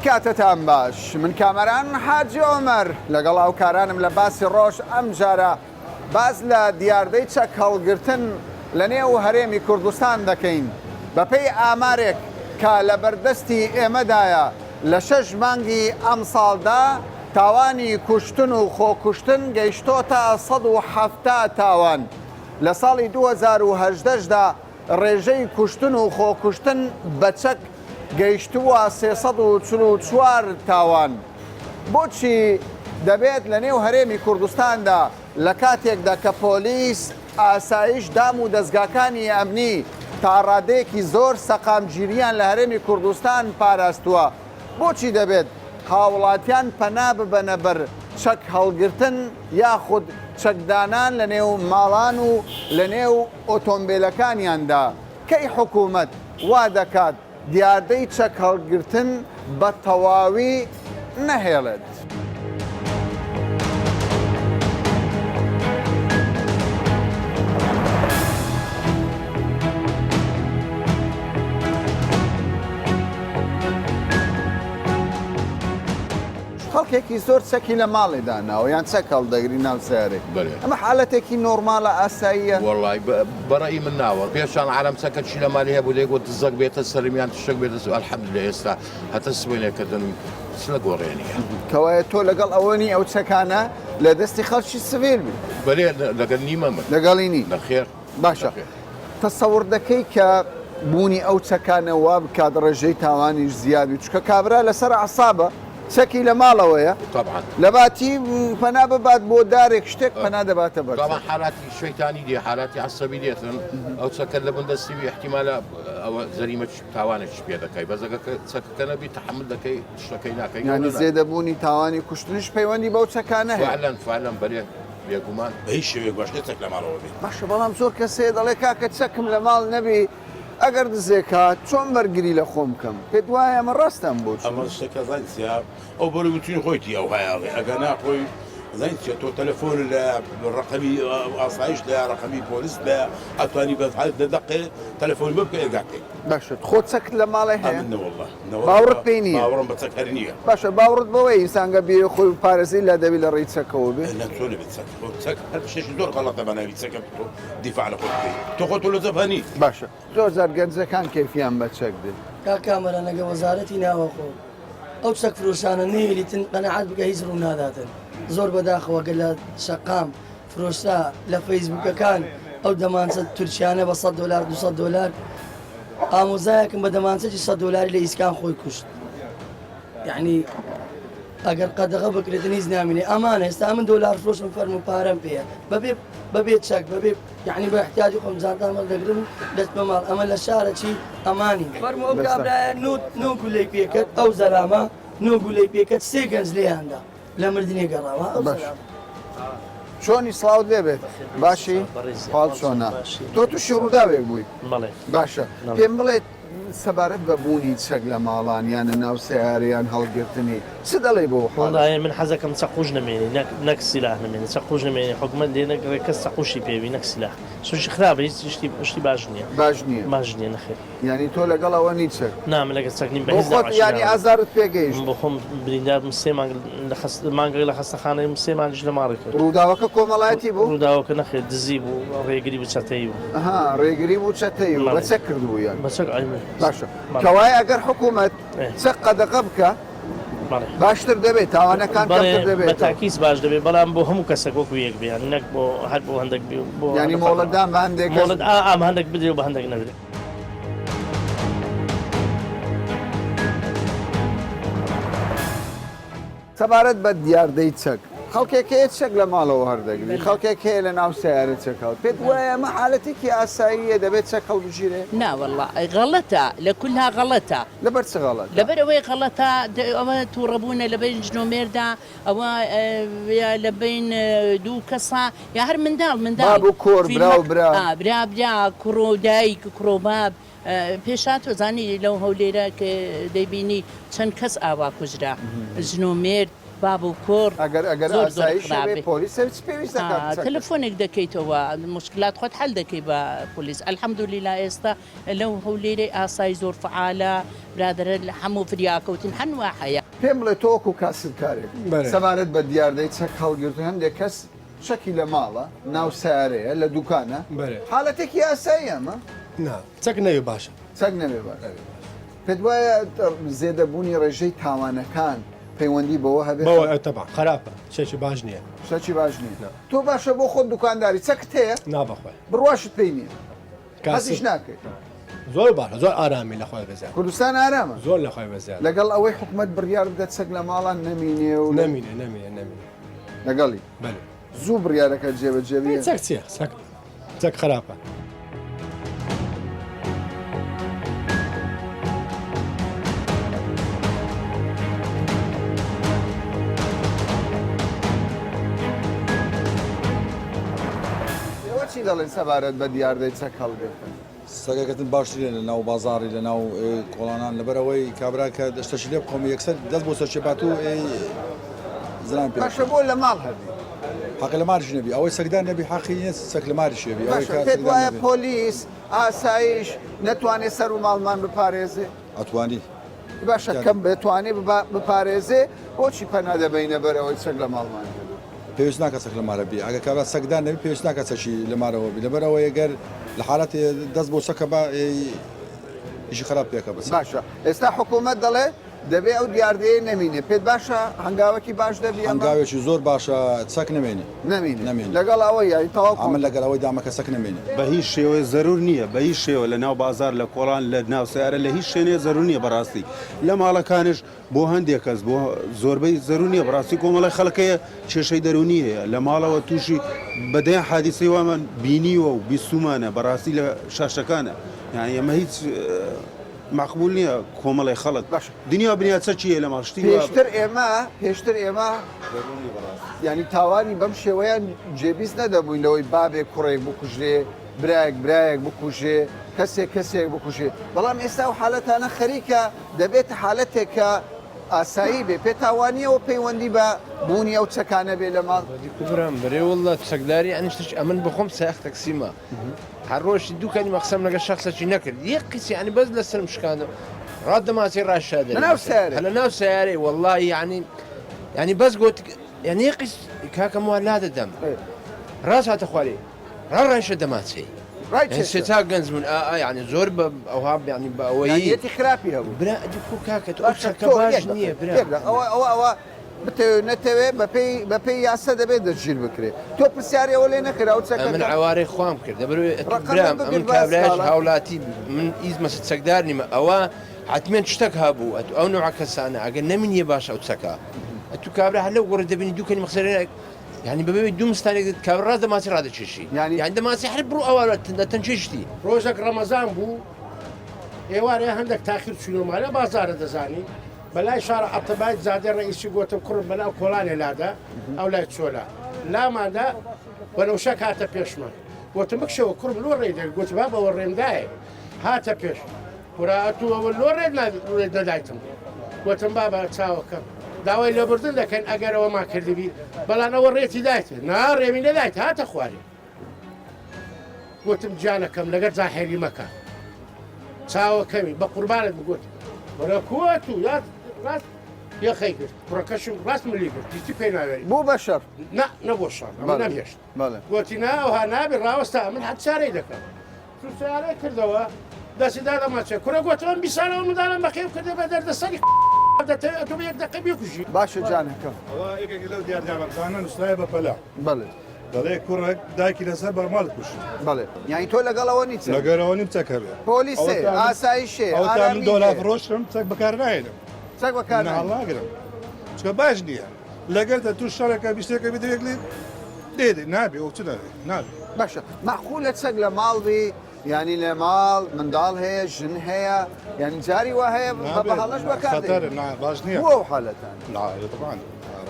کاتتان باش من کامەران حاجی عومەر لەگەڵ هاوکارانم لە باسی ڕۆژ ئەمجارە باس لە دیاردەی چەک هەڵگرتن لە نێو هەرێمی کوردستان دەکەین بەپێی ئامارێک کە لە بەردەستی ئێمەدایە لە شەش مانگی ئەمساڵدا تاوانی کوشتن و خۆکوشتن گەیشتۆتە 170 تاوان لە ساڵی 2018 دا ڕێژەی کوشتن و خۆکوشتن بە چەک گەیشتووە 344 تاوان. بۆچی دەبێت لە نێو هەرێمی کوردستاندا لە کاتێکدا کە پۆلیس، ئاسایش، دام و دەزگاکانی ئەمنی تا ڕادەیەکی زۆر سەقامگیریان لە هەرێمی کوردستان پاراستووە، بۆچی دەبێت هاوڵاتیان پەنا ببەنە بەر چەک هەڵگرتن یاخود چەکدانان لە نێو ماڵان و لە نێو ئۆتۆمبێلەکانیاندا؟ کەی حکومەت وا دەکات دیاردەی چەک هەڵگرتن بە تەواوی نەهێڵێت؟ خەڵکێکی زۆر چەکی لە ماڵێ داناوە یان چەک هەڵدەگری ناو سەیارەی بەلێ. ئەمە حالەتێکی نۆرمالە ئاساییە؟ وەڵای بەڕەئی من ناوە پێشان عالەم چەکە چی لە مالی هەبوو دەیگوت دزەک بێتە سەرم یان تشتێک بێتە سەرم الحمدللە ئێستا هەتا سبەینێ کردن چ لە گۆڕێ نییە. کەوایە تۆ لەگەڵ ئەوە نی ئەو چەکانە لە دەستی خەڵکی سڤیل بی؟ بەلێ لەگەل نیمە من. لەگەڵی نی؟ نەخێر. باشە تەسەور دەکەی کە بوونی ئەو چەکانە وا بکات ڕێژەی تاوانیش زیاد بی چونکە کابرا لەسەر ئەعسابە چەکی لە ماڵەوەیە طبعا لەباتی پەنا ببات بۆ دارێک شتێک پەنا دەباتە بەر طبعا حالاتی شەیتانی دێ حالاتی عەسەبی دێتن ئەو چەکە لە بن دەستی بی احتیمالە ئەوە جەریمە تاوانێکیش پێ دەکەی بەس ئەگەر چەکەکە نەبی تەحەمول دەکەی شتەکەی ناکەی یانی زێدەبوونی تاوانی کوشتنیش پەیوەندی بەو چەکانە هەیە فعلا فعلا بەرێ بێگومان. بە هیچ شێوەیەک باش نیە چەک لە ماڵەوە بێ. باشە بەڵام زۆر کەس هەیە دەڵێ کاکە چەکم لە ماڵ نەبی ئەگەر دزێک هات چۆن بەرگری لە خۆم بکەم پێت وایە ئەمە ڕاستە ئەم بۆچوونە؟ ئەمە شتەکە زانی چیە ئەو بەرەی وتنی خۆیتی ئەو هەیاڵێ ئەگەر نا خۆی زانی چیە تۆ تەلەفۆن لە ڕەقەمی ئاسایش لە ڕەقەمی پۆلیس لە ئەتوانی بەس هەر دە دەقێ تەلەفۆن بۆ بکە ئێگاتێ. باشە خۆ چەکت لە ماڵێ هەیە؟ ئەمن نەوەڵا باوڕت پێی نییە؟ باوەڕم بە چەک هەر نییە. باشە باوڕت بەوەیە ئینسان گەر بیەوێ خۆی بپارێزێ ئیلا دەبی لە ڕێی چەکەوە بێ؟ نا چۆن ئەبێ چەک خۆ چەک هەر شتێکی زۆر غەڵەتە بە ناوی چەکە تۆ دیفاع لە خۆت بکەی تۆ خۆت لە جەبهە نی. باشە زۆر جار گەنجەکان کەیفیان بە چەک دێ. کاک کامەران ئەگەر وەزارەتی ناوەخۆ ئەو چەک فرۆشانە نەیەلیتن قەناعەت بکە هیچ ڕوو ناداتن زۆر بەداخەوە گەر لە شەقام فرۆشرا لە فەیسبوکەکان ئەو دەمانچە تورکیانە بە 100 دۆلار 200 دۆلار ئامۆزایەکم بە دەمانچەکی 100 دۆلاری لە ئیسکان خۆی کوشت یعنی ئەگەر قەدەغە بکرێتن هیچ نامینێ ئەمان ئێستا من دۆلار فرۆشم فەرمو پارەم پێیە بەبێ بەبێ چەک بەبێ یعنی بە احتیاجی خۆم جانتام هەڵدەگرم دەچمە ماڵ ئەمە لە شارە چی ئەمانی فەرمو ئەو کابرایە نۆ نۆ گولەی پێکرد ئەو زەلامە نۆ گولەی پێکرد سێ گەنج لێیاندا لە مردنێ گەڕاوە ئەو باش چۆنی سڵاوت لێ بێت باشی حاڵ چۆنە تۆ تووشی ڕووداوێک بووی بەڵێ باشە پێم بڵێ سەبارەت بە بوونی چەک لە ماڵان یان لە ناو سەیارە یان هەڵگرتنی چ دەڵێی بۆ حاڵەت؟ وەڵاهی من حەزەکەم چەقوش نەمێنی نەک نەک سیلاح نەمێنی چەقوش نەمێنی حکومەت لێ نەگڕێ کەس چەقوشی پێ بی نەک سیلاح چونکی خراپە هیچ شتی شتی باش نییە باش نییە باش نییە نەخێر. یانی تۆ لەگەڵ ئەوە نیت چەک؟ نا من لەگەڵ چەک نیم بە بۆ هیچ خۆت نەوعەکی یانی ناوم. ئازارت پێ گەیشت؟ من بۆ خۆم بریندار بووم سێ مانگ لە خەست مانگێک لە خەستەخانەی بووم سێ مانگیش لە ماڵێ کەوتم. ڕووداوەکە کۆمەڵایەتی بوو؟ ڕووداوەکە نەخێر دزی بوو ڕێگری بوو چەتەیی بوو. ئەها ڕێگری بوو چەتەیی بوو بە بەڵێ. چەک کردبوویان؟ بە چەک ئەی من. باشە بەڵێ. کەوایە ئەگەر حکوومەت ئێ. چەک قەدەغە بکا بەڵێ. باشتر دەبێت تاوانەکان بەڵێ کەمتر بە دەبێتەوە؟ تاکیس باش دەبێت بەڵام بۆ هەموو کەسێک وەکوو یەک بێ یانی نەک بۆ هەر بۆ هەندێک بی و بۆ یانی هەندێک مۆڵەتدان بە هەندێک کەس؟ مۆڵەت ئا ئا بە هەندێک بدرێ و بە هەندێک نەدرێ. سەبارەت بە دیاردەی چەک، خەڵکێک هەیە چەک لە ماڵەوە هەردەگری، خەڵکێک هەیە لە ناو سەیارە چەک هەڵ، پێت وایە ئەمە حالەتێکی ئاساییە دەبێت چەک هەڵبگیرێ؟ نا وەڵا غەڵەتە لە کولها غەڵەتە. لەبەر چ غەڵەتە؟ لەبەر ئەوەی غەڵەتە ئەوە توڕەبوونە لە بەین ژن و مێردا ئەوە یا لە بەین دوو کەسا یا هەر منداڵ منداڵ باب و کوڕ، برا و برا. ئا برا برا، کوڕ و دایک، کوڕ و باب پێشا تۆ زانی لەو هەولێرە کە دەیبینی چەند کەس ئاوا کوژرا ژن و مێرد. باب و کوڕ ئەگەر ئەگەر زۆر زۆر ئاسایش هەبێ خراپێ پۆلیس هەبێ چ پێویست دەکات ئا چەک تەلەفۆنێک دەکەیتەوە موشکلات خۆت حەل دەکەی بە پۆلیس الحمدللە ئێستا لەو هەولێرەی ئاسایش زۆر فەعالە برادەرە هەموو فریاکەوتن هەن وا هەیە. پێم بڵێ تۆ وەکو کاسبکارێک سەبارەت بە دیاردەی چەک هەڵگرتن هەندێک کەس چەکی لە ماڵە ناو سەیارەیە لە دوکانە حالەتێکی ئاساییە ئەمە؟ نا چەک نەوێ باشە. چەک نەبێ باشە. پێت وایە زێدەبوونی ڕێژەی تاوانەکان پەیوەندی بەوە هەبێت؟ بەوە تەبعەن خراپە شتێکی باش نییە. شتێکی باش نییە. تۆ باشە بۆ خۆت دوکانداری چەکت هەیە؟ نا بەخوای. بڕواشت پێی نییە؟ حەزیش ناکەی؟ زۆر باشە زۆر ئارامی لە خۆی بەزیاد. کوردستان ئارامە؟ زۆر لە خۆی بەزیاد. لەگەڵ ئەوەی حکومەت بڕیار بدات چەک لە ماڵان نەمینێ و نەمینێ نەمینێ نەمینێ. لەگەڵی؟ بەلێ. زوو بڕیارەکە جێبەجێ بێ. چەک چییە؟ چەک چەک خراپە. ئێوە چی دەڵێن سەبارەت بە دیاردەی چەک هەڵگرتن؟ سەگەکەتن باشترە لە ناو بازاڕی لە ناو کۆڵانان لەبەرئەوەی کابرا کە شتەکی لێ بقەومێ یەکسەر دەست بۆ سەرچێ بات و زران پێ باشە بۆ لە ماڵ هەبی؟ حەقی لە ماریش نەبی ئەوەی سەگدار نەبی حەقی نیە سەگ لە ماریش هەبی ئەوەی باشە کە پێت سەگدار وایە نەبێ پۆلیس ئاسایش نەتوانێ سەر و ماڵمان بپارێزێ؟ ئەتوانی باشە کەم بتوانێ بپارێزێ بۆچی پەنا دەبەینە بەر ئەوەی چەک لە ماڵمان هەبێ؟ پێویست ناکات چەک لە مارە بی ئەگەر کابرا چەکدار نەبی پێویست ناکات چەکی لە مارەوە بی لەبەر ئەوەی گەر لە حالەتی دەست بۆ چەکە با ئیشی خراپ پێکە بەس. باشە ئێستا حکوومەت دەڵێ دەبێ ئەو دیاردەیە نەمینێ پێت باشە هەنگاوەکی باش دەبی ئەمە؟ هەنگاوێکی زۆر باشە چەک نەمێنێ. نەمینێ نەمێنێ. لەگەڵ ئەوەی یانی تەواو ئەمن لەگەڵ ئەوەی دامە کە چەک نەمێنێ. بە هیچ شێوەیە زەرور نییە بە هیچ شێوە لە ناو بازار لە کۆڵان لە ناو سەیارە لە هیچ شوێنێ زەرور نییە بەڕاستی لە ماڵەکانش بۆ هەندێک کەس بۆ زۆربەی زەرور نییە بەڕاستی کۆمەڵی خەڵک هەیە کێشەی دەروونی هەیە لە ماڵەوە تووشی بە دەیان حادیسەی وامان بینیوە و بیستومانە بەڕاستی لە شاشەکانە یانی ئەمە هیچ مەقبول نییە کۆمەڵی خەڵک باشە دنیا بنیا چەکی هەیە لە ماڵ شتی وا پێشتر ئێمە پێشتر ئێمە یانی تاوانی بەم شێوەیان جێبیست نەدەبووین لەوەی بابێک کوڕێک بکوژرێ برایەک برایەک بکوژێ کەسێک کەسێک بکوژێ بەڵام ئێستا ئەو حالەتانە خەریکە دەبێتە حالەتێک کە ئاسایی بێ پێتان وانیە ئەوە پەیوەندی بە بوونی ئەو چەکانە بێ لە ماڵ؟ کوبرام برێ واللە چەکداری یعنی شتێکی ئەمن بخۆم سایەق تەکسیمە هەر ڕۆژی دوو کەلیمە قسەم لەگەڵ شەخسێکی نەکرد یەک قیس یعنی بەس لەسەرم شکاندم ڕات دەماچەی ڕاشادە لە ناو سەیارەی لە ناو سەیارەی واللە یعنی یعنی بەس گوت یعنی یەک قیس کاکەم وا لادەدەم ڕاست هاتە خوارێ ڕا ڕایشە دەماچەی ڕای یعنی سێ چاک گەنج بوون ئا ئا یعنی زۆر بە ئەوها یعنی بە ئەوەی نیەتی خراپی هەبوو برا ئەدی کو کاکە تۆ ئەو باشە چەکە تۆ باش یەک نییە دەقە برا یەک دەقە ئەوە ئەوە ئەوە بتەوێ نەتەوێ بەپێی بەپێی یاسا دەبێت دەستگیر بکرێ تۆ پرسیاری ئەوە لێ نەکرا ئەو ئەمن چەکەکە عەوارەی خوام کرد دەبەر ئەتوو ڕەقەمت برام بگر ئەمن باس کابرایەکی کاڵا هاولاتی من ئیز مەسە چەکدار نیمە ئەوە حەتمەن شتەک هەبوو ئەتوو ئەو نوعە کەسانە ئەگەر نەمینیە باشە ئەو چەکە ئەتوو کابرا هەر لەو گۆڕی دەبینی دوو کەلیمە قسە لێ یانی بەبێ دوو مستانێک دێت کابرا ڕاست دەماچی ڕادەکێشی یانی یانی دەماچی هەر بڕۆ ئەوە تەنکێشتی. ڕۆژەک ڕەمەزان بوو ئێوارێ هەندەک تاخیر چوینەوە مالە بازارە دەزانی بەلای شارە ئەتبای جادەی ڕەئیسی گۆتم کوڕم بەناو کۆڵانێ لادا ئەو لای چۆلە لاماندا وەنەوشەک هاتە پێشمان گۆتم بکشەوە کوڕم لۆ ڕێی دەگرت گۆتی بابە ئەوە ڕێم دایە هاتە پێش کورە ئەتوو ئەوە لۆ ڕێت ڕێت نەدایتم گۆتم بابە چاوەکەم داوای لێبوردن دەکەین ئەگەر ئەوەمان کردبی بەڵام ئەوە ڕێتی دایت نا ڕێمی نەدایت هاتە خوارێ گوتم گیانەکەم لەگەر جاحێلی مەکە چاوەکەمی بە قوربانت بگوت وەرە کووە تو یاد ڕاست یەخەی گرت کوڕەکەشم ڕاست ملی گرت هیچی پێی ناوێری بوو بە شەڕ نا نەبووە شەڕ ئەمە نەمهێشت گوتی نا ئەوها نابێ ڕاوەستا من هەر چارەی دەکەم چوو سەیارەی کردەوە دەستی دا دەمانچە کوڕە گوتم ئەم بیسانەوە منداڵم بەخێو کردە بە دەردەسەری دەتەوێ ئەتۆ بە یەک دەقە بیکوژی باشە جانەکەم ئەوە یەکێک لەو دیاردانە نووسرایە بە پەلە بەڵێ دەڵێ کوڕێک دایکی لەسەر بەرماڵ کوشت. بەڵێ یانی تۆ لەگەڵ ئەوە نیت چەک. لەگەر ئەوە نیم چەک هەبێ. پۆلیسێ، ئاسایشێ، ئەوەتا من ئارامی دۆلاب هەیە. ڕۆشتم چەک بەکار ناهێنم. چەک بەکار نا ناهێنی. هەڵناگرم. چونکە باش نییە. لەگەر دە توو شەڕێکە بیستێکە بی دەیەک لێ لێ دێ نابێ ئەو چ نابێ نابێ. باشە مەعقولە چەک لە ماڵ بی یانی لە ماڵ منداڵ هەیە ژن هەیە یانی جاری وا هەیە بە بە هەڵەش بەکار خەتەرە نا باش نییە بۆ ئەو حالەتانە نا طبعا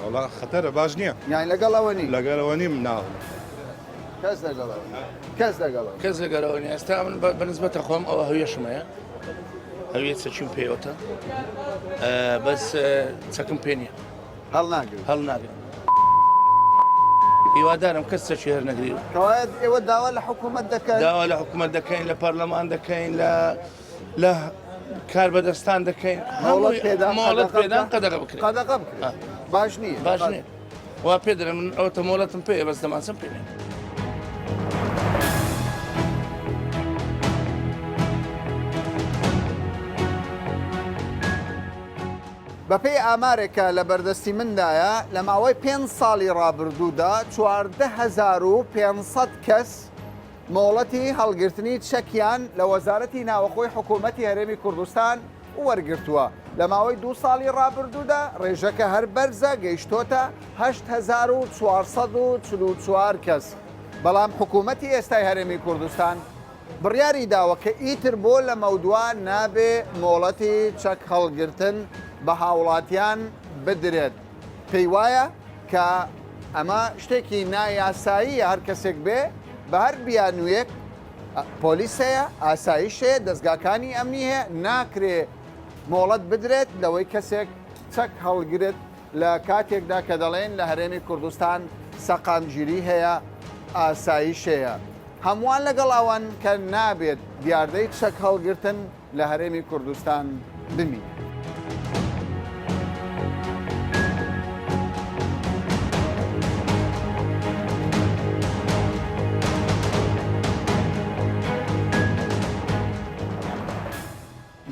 وەڵا خەتەرە باش نییە یانی لەگەڵ ئەوە نی لەگەڵ ئەوە نیم نا کەس لەگەڵ ئەوە نییە کەس لەگەڵ ئەوە کەس لەگەڵ ئەوە نییە ئێستا من بە نسبەتە خۆم ئەوە هەویەشم هەیە هەویە چەکیم پێوەتە بەس چەکم پێ نییە. هەڵناگرن. هەڵناگرم. هیوادارم کەس چەکی هەرنەگری. کەوایە ئێوە داوا لە حکوومەت دەکەن؟ داوا لە حکوومەت دەکەین، لە پەرلەمان دەکەین، لە لە کاربەدەستان دەکەین مۆڵەت پێدان مۆڵەت پێدان قەدەغە بکرێت. قەدەغە بکرێت. باش نییە. باش نییە. وا پێ دەرێن من ئەوەتە مۆڵەتم پێیە بەس دەمانچەم پێ نییە. بەپێی ئامارێک کە لە بەردەستی مندایە، لە ماوەی پێنج ساڵی ڕابردوودا 14500 کەس مۆڵەتی هەڵگرتنی چەکیان لە وەزارەتی ناوەخۆی حکوومەتی هەرێمی کوردستان وەرگرتووە، لە ماوەی دوو ساڵی ڕابردوودا ڕێژەکە هەر بەرزە گەیشتۆتە 8444 کەس، بەڵام حکوومەتی ئێستای هەرێمی کوردستان بڕیاری داوە کە ئیتر بۆ لەمەودوا نابێ مۆڵەتی چەک هەڵگرتن بە هاوڵاتیان بدرێت، پێی وایە کە ئەمە شتێکی نایاساییە هەر کەسێک بێ بە هەر بیانوویەک پۆلیس هەیە، ئاسایش هەیە، دەزگاکانی ئەمنی هەیە، ناکرێ مۆڵەت بدرێت لەوەی کەسێک چەک هەڵگرێت لە کاتێکدا کە دەڵێن لە هەرێمی کوردستان سەقامگیری هەیە، ئاسایش هەیە. هەمووان لەگەڵ ئەوەن کە نابێت دیاردەی چەک هەڵگرتن لە هەرێمی کوردستان بمینێت.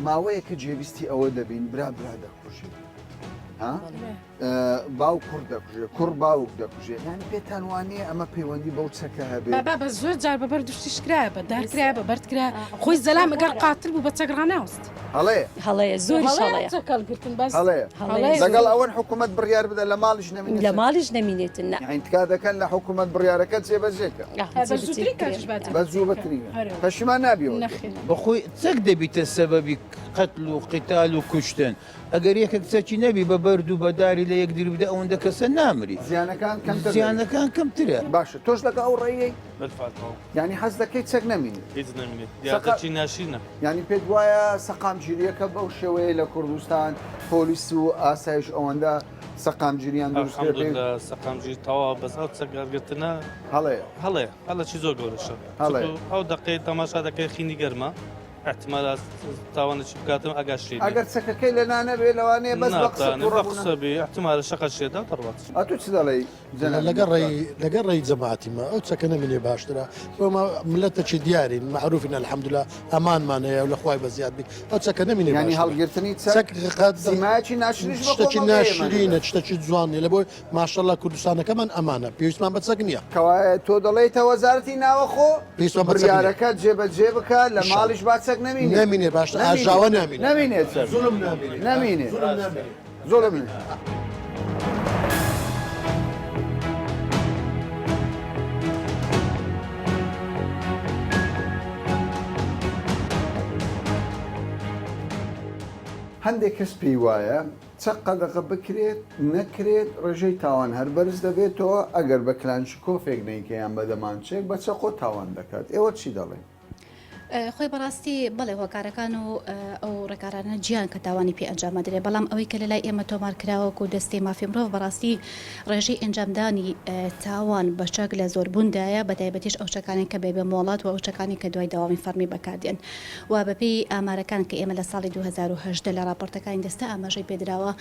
ماوەیەکە جێویستی ئەوە دەبین برا برا دەکوژێ ها؟ باوک کوڕ دەکوژێ کوڕ باوک دەکوژێ یانی پێتان وانییە ئەمە پەیوەندی بەو چەکە هەبێ؟ بابا بە زۆر جار بە بەرد شتیش کرایە بە دار کرایە بە بەرد کرایە خۆی زەلام ئەگەر قاتل بوو بە چەک ڕاناوست. هەڵەیە. هەڵەیە زۆریش هەڵەیە. چەک هەڵگرتن بەس هەڵەیە. هەڵەیە. لەگەڵ ئەوەن حکوومەت بڕیار بدە لە ماڵیش نەمینێت لە ماڵیش نەمینێتن نا. یانی تکا دەکەن لە حکوومەت بڕیارەکە جێبەجێ کە. بە زووترین کاتیش با بە زووترین پەشیمان نابیەوە. نەخێر. بەخۆی چەک دەبیتە سەبەبی قەتل و قیتال و کوشتن. ئەگەر یەکێک چەکی نەبی بە بەرد و بە داری لە یەکدری بدە ئەوەندە کەسە نامری. زیانەکان کەمتر دەبێت. زیانەکان کەمترە. باشە تۆش لەگەڵ ئەو ڕێیەی؟ بالفعل تەواو. یانی حەز دەکەی چەک نەمینێت؟ هیچ نەمینێت. دیاردەکی ناشرینە. یانی پێت وایە سەقامگیرییەکە بەو شێوەیەی لە کوردستان پۆلیس و ئاسایش ئەوەندە سەقامگیریان دروست کرد پێی. الحمدللە سەقامگیری تەواوە بەس ئەو چەک هەڵگرتنە هەڵەیە. هەڵەیە هەڵەکی زۆر گەورەشە. هەڵەیە. چونکو ئەو دەقەی تەماشا دەکەی خینی گەرمە. احتمال تاوانێکی بکاتم ئەگا شێ ئەگەر چەکەکەی لەنا نەبێ لەوانەیە بەس بە قسە بە قسە بێ احتمال شەقە شێدا دەڕوات ئەتو چ دەڵێی لەگەڵ ڕێی لەگەڵ ڕێی جەماعەتی ما ئەو چەکە نەمینێ باشترە بۆما ملەتەکی دیارین معروفین الحمدلله ئەمانمان هەیە و لە خوای بەزیاد بی ئەو چەکە نەمینێ یانی هەڵگرتنی چەک سیمایەکی ناشرینیش بە شتێکی کۆمەڵگەی ئێمە ناشرینە شتێکی جوان نیە لە بۆی ماشەڵا کوردستانەکەمان ئەمانە پێویستمان بە چەک نییە. کەوایە تۆ دەڵێیتە وەزارەتی ناوەخۆ پێویستمان بە چەک نییە. بڕیارەکە جێبەجێ بکە لە ماڵیش با چەک نەمینێت. نەمینێ باشتر ئاژاوە نامینێ. نەمینێ چەک. زوڵم نامینێ. نەمینێ. زوڵم نامینێ. زوڵم نامینێ. هەندێک کەس پێی وایە چەک قەدەغە بکرێت نەکرێت ڕێژەی تاوان هەر بەرز دەبێتەوە، ئەگەر بە کلانشیکۆفێک نەیکە یان بە دەمانچەیەک بە چەقۆ تاوان دەکات، ئێوە چی دەڵێن؟ خۆی بەڕاستی بەڵێ هۆکارەکان و ئەو ڕێکارانە جیان کە تاوانی پێ ئەنجام ئەدرێ بەڵام ئەوەی کە لەلای ئێمە تۆمار کراوە وەکو دەستەی مافی مرۆڤ بەڕاستی ڕێژەی ئەنجامدانی تاوان بە چەک لە زۆربووندایە بەتایبەتیش ئەو چەکانەی کە بێ بێ مۆڵەت و ئەو چەکانەی کە دوای دەوامی فەڕمی بەکاردێن و بەپێی ئامارەکان کە ئێمە لە ساڵی 2018 لە ڕاپۆرتەکانی دەستە ئاماژەی پێدراوە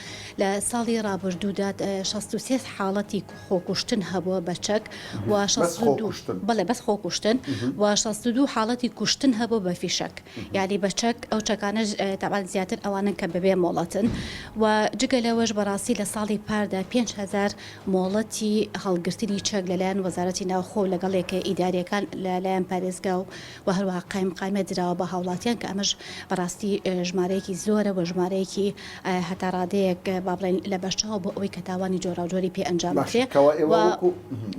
لە ساڵی ڕابردوودا 63 حاڵەتی خۆکوشتن هەبووە بە چەک و 62 بەڵێ بەس خۆکوشتن و 62 حاڵەتی کوشتن هەبوو بە فیشەک یعنی بە چەک ئەو چەکانەش تەبعەن زیاتر ئەوانن کە بەبێ مۆڵەتن و جگە لەوەش بەڕاستی لە ساڵی پاردا 5000 مۆڵەتی هەڵگرتنی چەک لەلایەن وەزارەتی ناوخۆ و لەگەڵ یەکە ئیداریەکان لەلایەن پارێزگا و و هەروەها قایمقامیەت دراوە بە هاوڵاتیان کە ئەمەش بەڕاستی ژمارەیەکی زۆرە و ژمارەیەکی هەتا ڕادەیەک با بڵێین لەبەرچاو بۆ ئەوەی کە تاوانی جۆراوجۆری پێ ئەنجام باشە بدرێ کەوا و ئێوە وەکو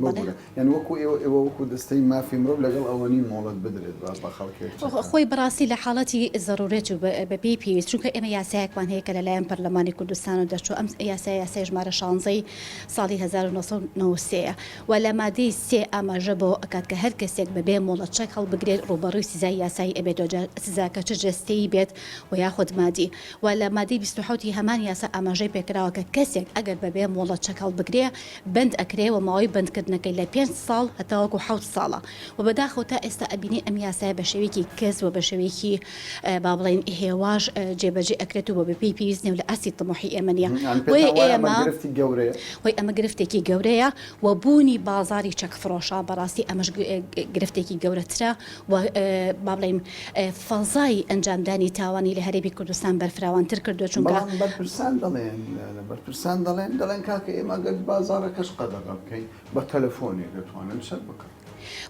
بەڵێ. ببورە یانی وەکو ئێوە ئێوە وەکو دەستەی مافی مرۆڤ لەگەڵ ئەوە نین مۆڵەت بدرێت بە بە خەڵکی؟ هەڵبگرێت؟ خۆی بەڕاستی لە حاڵەتی زەرورەت و بەپێی پێویست چونکە ئێمە یاسایەکمان هەیە کە لەلایەن پەرلەمانی کوردستانەوە دەرچووە ئەم یاسایە یاسای ژمارە شانزەی ساڵی 1993 ە و لە مادەی سێ ئاماژە بەوە ئەکات کە هەر کەسێک بەبێ مۆڵەت چەک هەڵبگرێت ڕووبەڕووی سزای یاسایی ئەبێتەوە جا سزاکە چ جەستەیی بێت و یاخود مادی و لە مادەی 27 ی هەمان یاسا ئاماژەی پێکراوە کە کەسێک ئەگەر بەبێ مۆڵەت چەک هەڵبگرێ بەند ئەکرێ و ماوەی بەندکردنەکەی لە پێنج ساڵ هەتاوەکو حەوت ساڵە و بەداخەوە تا ئێستا ئەبینین ئەم یاسایە بە شێوەیەکی کز و بە شێوەیەکی با بڵێین هێواش جێبەجێ ئەکرێت و بە پێی پێویست نیە و لە ئاستی تموحی ئێمە نیە بۆیە ئێمە خۆی ئەمە گرفتێکی گەورەیە و بوونی بازاری چەک فرۆشان بەڕاستی ئەمەش گرفتێکی گەورەترە و با بڵێین فەزای ئەنجامدانی تاوانی لە هەرێمی کوردستان بەرفراوانتر کردووە چونکە بەڵام بەرپرسان دەڵێن بەرپرسان دەڵێن دەڵێن کاکە ئێمە گەر بازاڕەکەش قەدەغە بکەین بە تەلەفۆنێک دەتوانن چەک بکڕن.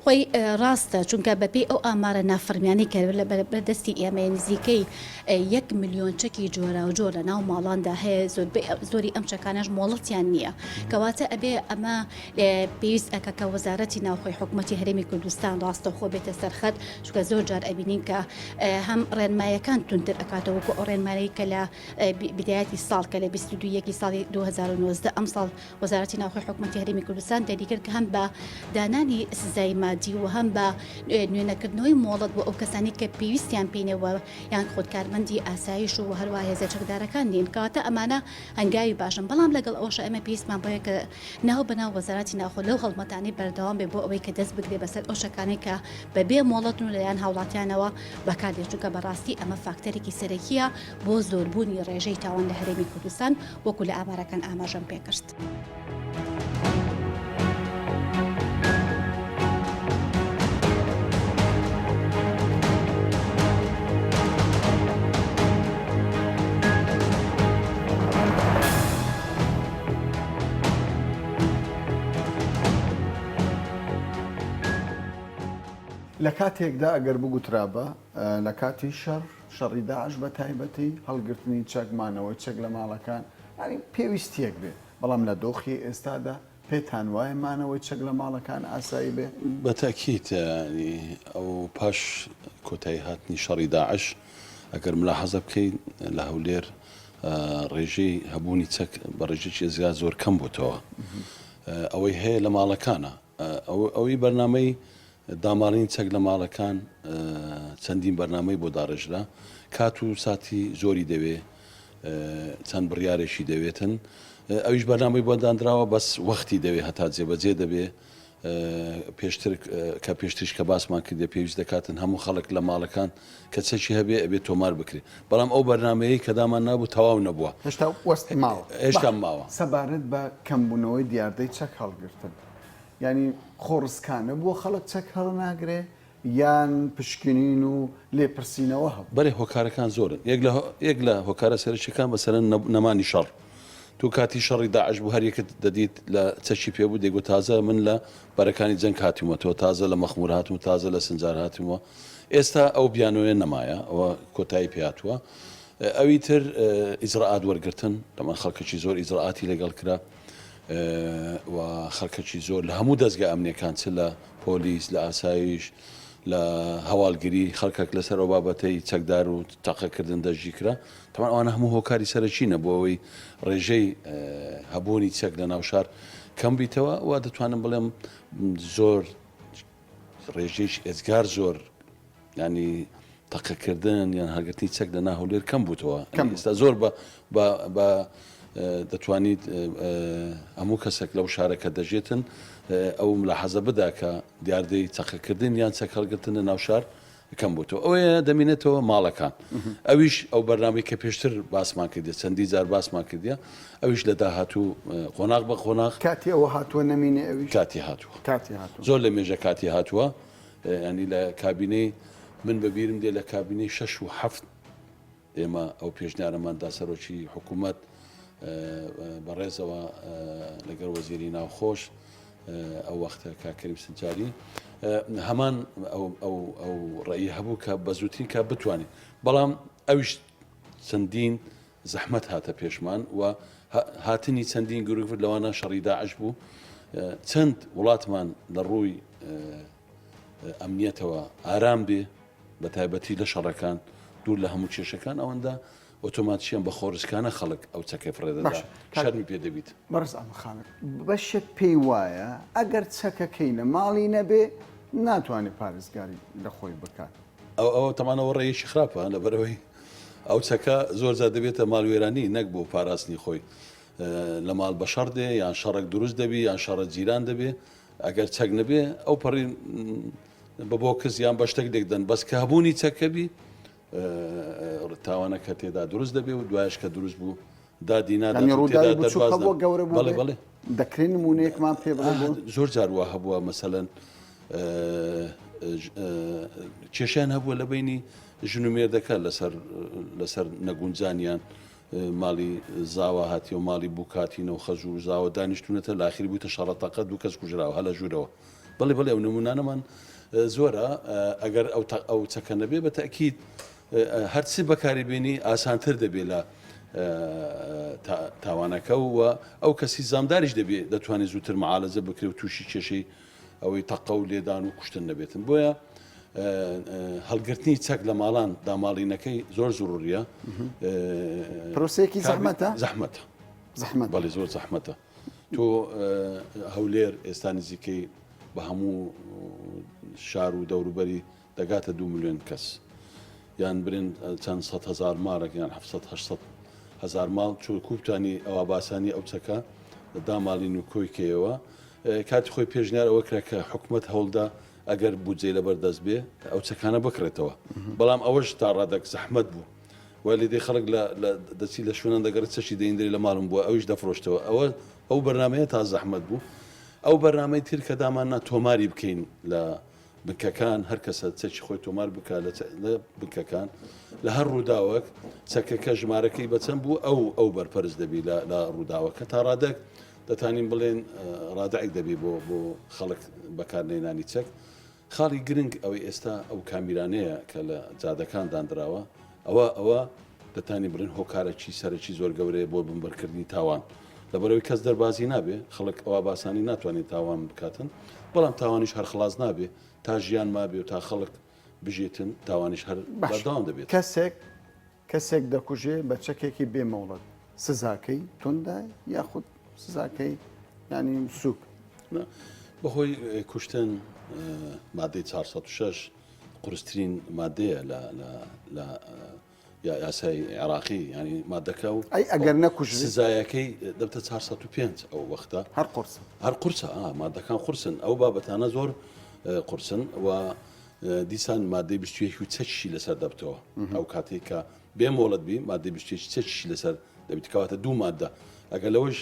خۆی ڕاستە، چونکە بەپێی ئەو ئامارە نافەرمیانەی کە لە بەردەستی ئێمەیە نزیکەی یەک ملیۆن چەکی جۆراوجۆر لە ناو ماڵاندا هەیە، زۆربەی زۆری ئەم چەکانەش مۆڵەتیان نییە، کەواتە ئەبێ ئەمە پێویست ئەکا کە وەزارەتی ناوخۆی حکومەتی هەرێمی کوردستان ڕاستەوخۆ بێتە سەر خەت، چونکە زۆر جار ئەبینین کە هەم ڕێنمایەکان توندتر ئەکاتەوە وەکو ئەو ڕێنمایەی کە لە بدایەتی ساڵ کە لە 22 یەکی ساڵی 2019 ئەمساڵ وەزارەتی ناوخۆی حکومەتی هەرێمی کوردستان دیاریکرد کە هەم بە دانانی سزای مادی و هەم بە نوێنەکردنەوەی مۆڵەت بۆ ئەو کەسانی کە پێویستیان پێی نییە و یان خود کارمەندی ئاسایش و هەروەها هێزە چەکدارەکان نین کەواتە ئەمانە هەنگاوی باشن بەڵام لەگەڵ ئەوەشا ئێمە پێویستمان بەوەیە کە ناو بە ناو وەزارەتی ناوخۆ لەو هەڵمەتانەی بەردەوام بێت بۆ ئەوەی کە دەست بگرێت بەسەر ئەو چەکانەی کە بەبێ مۆڵەتن و لەلایەن هاوڵاتیانەوە بەکاردێت چونکە بەڕاستی ئەمە فاکتەرێکی سەرەکییە بۆ زۆربوونی ڕێژەی تاوان لە هەرێمی کوردستان وەکو لە ئامارەکان ئاماژەم پێکرد. لە کاتێکدا ئەگەر بگوترابا لە کاتی شەڕ، شەڕی داعش بە تایبەتی، هەڵگرتنی چەک، مانەوەی چەک لە ماڵەکان، یانی پێویستییەک بێ، بەڵام لە دۆخی ئێستادا پێتان وایە مانەوەی چەک لە ماڵەکان ئاسایی بێ؟ بە تەئکید، یانی ئەو پاش کۆتایی هاتنی شەڕی داعش ئەگەر ملاحەزە بکەین لە هەولێر ڕێژەی هەبوونی چەک بە ڕێژەیەکی ئێجگار زۆر کەم بۆتەوە. ئەوەی هەیە لە ماڵەکانە. ئەوەی بەرنامەی داماڵینی چەک لە ماڵەکان چەندین بەرنامەی بۆ داڕێژرا، کات و ساتی زۆری دەوێ، چەند بڕیارێکی دەوێتن، ئەویش بەرنامەی بۆ دانراوە بەس وەختی دەوێ هەتا جێبەجێ دەبێ. پێشتر کە پێشتریش کە باسمان کردێ پێویست دەکاتن هەموو خەڵک لە ماڵەکان کە چەکی هەبێ ئەبێ تۆمار بکرێ، بەڵام ئەو بەرنامەیەی کە دامان نابوو تەواو نەبووە. هێشتا وەست ماوە. هێشتا ماوە. سەبارەت بە کەمبوونەوەی دیاردەی چەک هەڵگرتن، یانی خۆڕسکانە بووە خەڵک چەک هەڵناگرێ یان پشکنین و لێپرسینەوە هەبوو؟ بەرێ هۆکارەکان زۆرن یەک لە یەک لە هۆکارە سەرەکیەکان مەسەلەن نەمانی شەڕ تۆ کاتی شەڕی داعش بوو هەر یەکت دەدیت لە چەکی پێ بوو دەیگوت تازە من لە بەرەکانی جەنگ هاتوومەتەوە تازە لە مەخمور هاتووم تازە لە سنجار هاتوومە ئێستا ئەو بیانۆیە نەمایە ئەوە کۆتایی پێ هاتووە ئەوی تر ئیجرائات وەرگرتن تەمان خەڵکەکی زۆر ئیجرائاتی لەگەڵ کرا و خەڵکەکی زۆر لە هەموو دەزگا ئەمنیەکان چ لە پۆلیس لە ئاسایش لە هەواڵگری خەڵکەک لەسەر ئەو بابەتەی چەکدار و تەقەکردن دەستگیرکرا تەمان ئەوانە هەموو هۆکاری سەرەکینە بۆ ئەوەی ڕێژەی هەبوونی چەک لە ناو شار کەم بیتەوە و دەتوانم بڵێم زۆر ڕێژەیەکی ئێجگار زۆر ینی تەقەکردن یان هەڵگرتنی چەک لە ناو هەولێر کەم بووتەوە کەم ئێستا زۆر بە بە بە دەتوانیت هەموو کەسێک لەو شارە کە دەژێتن ئەو ملاحەزە بدا کە دیاردەی تەقەکردن یان چەک هەڵگرتن لە ناو شار کەم بووتەوە ئەوەیە دەمینێتەوە ماڵەکان ئەویش ئەو بەرنامەی کە پێشتر باسمان کردیە چەندی جار باسمان کردیە ئەویش لە داهاتوو قۆناغ بە قۆناغ کاتی ئەوە هاتووە نەمینێ ئەویش کاتی هاتووە کاتی هاتووە زۆر لە مێژە کاتی هاتووە ینی لە کابینەی من بەبیرم دێ لە کابینەی شەش و حەفت ئێمە ئەو پێشنیارەمان دا سەرۆکی حکوومەت بەڕێزەوە لەگەڵ وەزیری ناوخۆش ئەو وەختە کاک کەریم سنجاری هەمان ئەو ئەو ڕێی هەبوو کە بە زووترین کات بتوانین بەڵام ئەویش چەندین زەحمەت هاتە پێشمان و هاتنی چەندین گرفت لەوانە شەڕی داعش بوو چەند وڵاتمان لە ڕووی ئەمنیەتەوە ئارام بێ. بە تایبەتی لە شەڕەکان دوور لە هەموو کێشەکان ئەوەندە ئۆتۆماتیکیان بە خۆڕسکانە خەڵک ئەو چەکەی فڕێ دەدا باشە کاک شەرمی پێ دەبیت. بەڕێز ئەحمەد خالد بەشێک پێی وایە ئەگەر چەکەکەی لە ماڵی نەبێ ناتوانێ پارێزگاری لە خۆی بکات. ئەو ئەوە تەمان ئەوە ڕێیەکی خراپە لەبەرئەوەی ئەو چەکە زۆر جار دەبێتە ماڵوێرانی نەک بۆ پاراستنی خۆی لە ماڵ بە شەڕ دێ یان شەڕێک دروست دەبی یان شەڕە جیران دەبێ ئەگەر چەک نەبێ ئەو پەڕی بە بۆکس یان بە شتێک لێک دەن بەس کە هەبوونی چەکە بی تاوانەکە تێدا دروست دەبێ و دوایش کە دروست بوو دادی نادات یانی و ڕووداوی تێدا بچووک دەرباز هەبووە نابێ. گەورە بەڵێ بووبێ؟ بەڵێ. دەکرێ نموونەیەکمان پێ بڵێ بۆ؟ زۆر جار وا هەبووە مەسەلەن کێشیان هەبووە لە بینی ژن و مێردەکە لەسەر لەسەر نەگونجانیان ماڵی زاوا هاتیە و ماڵی بووک هاتینە و خەزوور و زاوە دانیشتوونەتە لاخری بووتە شەڕە تەقە دوو کەس کوژراوە هەلە ژوورەوە بەڵێ بەڵێ ئەو نمونانەمان زۆرە ئەگەر ئەو ئەو چەکە نەبێ بە تەئکید هەرچی بەکاری بێنی ئاسانتر دەبێ لە تاوانەکە و ئەو کەسی زامداریش دەبێ دەتوانێت زووتر معالەجە بکرێ و تووشی کێشەی ئەوەی تەقە و لێدان و کوشتن نەبێتن بۆیە هەڵگرتنی چەک لە ماڵان داماڵینەکەی زۆر زروریە پرۆسەیەکی زەحمەتە زەحمەتە زەحمەت بەڵێ زۆر زەحمەتە تۆ هەولێر ئێستا نزیکەی بە هەموو شار و دەوروبەری دەگاتە دوو ملیۆن کەس یان برێن چەند سەدهەزار ماڵێک یان حەفسەد هەشتسەد هەزار ماڵ چۆ کوبتانی ئەوا باسانی ئەو چەکە داماڵین و کۆی کەیەوە کاتی خۆی پێشنیار ئەوە کرا کە حکومەت هەوڵدا ئەگەر بودجەی لەبەر دەست بێ ئەو چەکانە بکڕێتەوە بەڵام ئەوەش تا ڕادەک زەحمەت بوو وای لێ دێ خەڵک لە لە دەچی لە شوێنان دەگەڕێت چەکی دەیندرێ لە ماڵم بووە ئەویش دەفرۆشتەوە ئەوە ئەو بەرنمەیە تا زەحمەت بوو ئەو بەرنمەی تر کە داماننا تۆماری بکەین لە بنکەکان هەر کەسە چەکی خۆی تۆمار بکا لە بنکەکان لە هەر ڕووداوەک چەکەکە ژمارەکەی بەچەند بوو ئەو ئەو بەرپەرچ دەبی لە لە ڕووداوەکە تا ڕادەک دەتانین بڵێن ڕادعێک دەبی بۆ بۆ خەڵک بەکارنەهێنانی چەک خاڵی گرنگ ئەوەی ئێستا ئەو کامیرانەیە کە لە جادەکان دانراوە ئەوە ئەوە دەتانی بڵێن هۆکارەکی سەرەکی زۆر گەورەیە بۆ بنبڕکردنی تاوان لەبەرئەوەی کەس دەربازی نابێ خەڵک ئەوا باسانی ناتوانێت تاوان بکاتن بەڵام تاوانیش هەر خلاص نابێ تا ژیان مابێ و تا خەڵک بژێتن تاوانیش هەر باش بەردەوام دەبێت. کەسێک کەسێک دەکوژێ بە چەکێکی بێ مۆڵەت سزاکەی توندە یاخود سزاکەی یانی سوک؟ نا بەهۆی کوشتن مادەی 406 قورسترین مادەیە لە لە لە یاسای عێراقی ینی مادەکە و ئەی ئەگەر نەکوژرێ؟ سزایەکەی دەبتە 405 ئەو وەختە هەر قورسە هەر قورسە ئا مادەکان قورسن ئەو بابەتانە زۆر قورسن و دیسان مادەی 21 و چەکیشی لەسەر دەبتەوە ئەو کاتێک کە بێ مۆڵەت بی مادەی 21 چەکیشی لەسەر دەبیت کەواتە دوو مادە ئەگەر لەوەش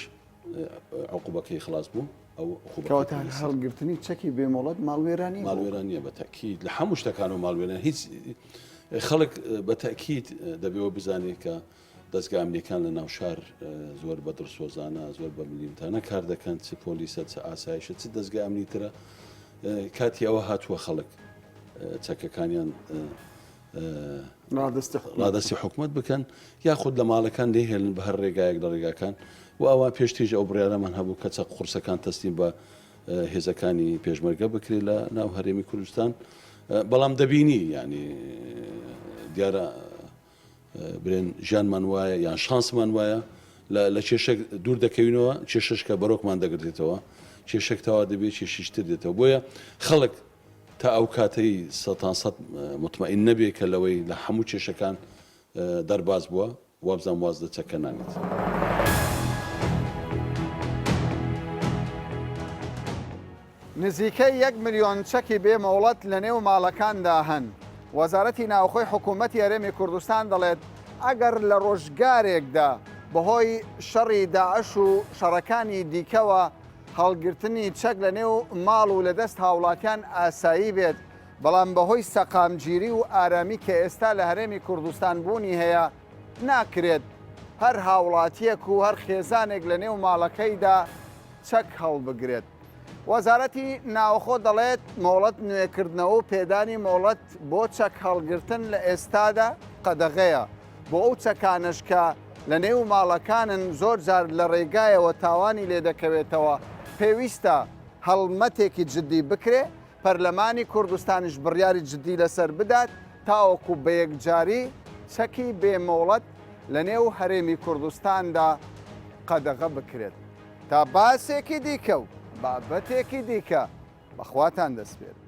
عقوبەکەی خلاص بوو ئەو عقوبەکەی کەواتە لەسەر. هەڵگرتنی چەکی بێ مۆڵەت ماڵوێرانی بوو. ماڵوێرانیە بە تەئکید لە هەموو شتەکان و ماڵوێران هیچ خەڵک بە تەئکید دەبێەوە بزانێت کە دەزگا ئەمنیەکان لە ناو شار زۆر بە دڵسۆزانە زۆر بە ملیمتانە کار دەکەن چ پۆلیسە چ ئاسایشە چ دەزگا ئەمنی ترە کاتی ئەوە هاتووە خەڵک چەکەکانیان ڕادەستی حکومەت بکەن یاخود لە ماڵەکان لێهێلن بە هەر ڕێگایەک لە ڕێگاکان و ئەوە پێشتریش ئەو بڕیارەمان هەبوو کە چەک قورسەکان تەسلیم بە هێزەکانی پێشمەرگە بکرێت لە ناو هەرێمی کوردستان بەڵام دەبینی ینی دیارە برێن ژیانمان وایە یان شانسمان وایە لە کێشەک دوور دەکەوینەوە کێشەشکە بەرۆکمان دەگرێتەوە کێشەک تەوا دەبێت کێشیشتر دێتەوە بۆیە خەڵک تا ئەو کاتەی سەتان سەت موتمەئین نەبێ کە لەوەی لە هەموو کێشەکان دەرباز بووە، وابزانم واز لە چەکە نانێت. نزیکەی یەک ملیۆن چەکی بێ مۆڵەت لەنێو ماڵەکاندا هەن. وەزارەتی ناوخۆی حکوومەتی هەرێمی کوردستان دەڵێت، ئەگەر لە ڕۆژگارێکدا بەهۆی شەڕی داعش و شەڕەکانی دیکەوە هەڵگرتنی چەک لە نێو ماڵ و لە دەست هاوڵاتیان ئاسایی بێت، بەڵام بەهۆی سەقامگیری و ئارامی کە ئێستا لە هەرێمی کوردستان بوونی هەیە، ناکرێت هەر هاوڵاتییەک و هەر خێزانێک لە نێو ماڵەکەیدا چەک هەڵبگرێت. وەزارەتی ناوخۆ دەڵێت، مۆڵەت نوێکردنەوە و پێدانی مۆڵەت بۆ چەک هەڵگرتن لە ئێستادا قەدەغەیە، بۆ ئەو چەکانەش کە لە نێو ماڵەکانن زۆر جار لە ڕێگایەوە تاوانی لێ دەکەوێتەوە، پێویستە هەڵمەتێکی جددی بکرێ، پەرلەمانی کوردستانیش بڕیاری جددی لەسەر بدات. تاوەکو بە یەکجاری چەکی بێ مۆڵەت لە نێو هەرێمی کوردستاندا قەدەغە بکرێت. تا باسێکی دیکە و بابەتێکی دیکە بە خواتان دەسپێرم.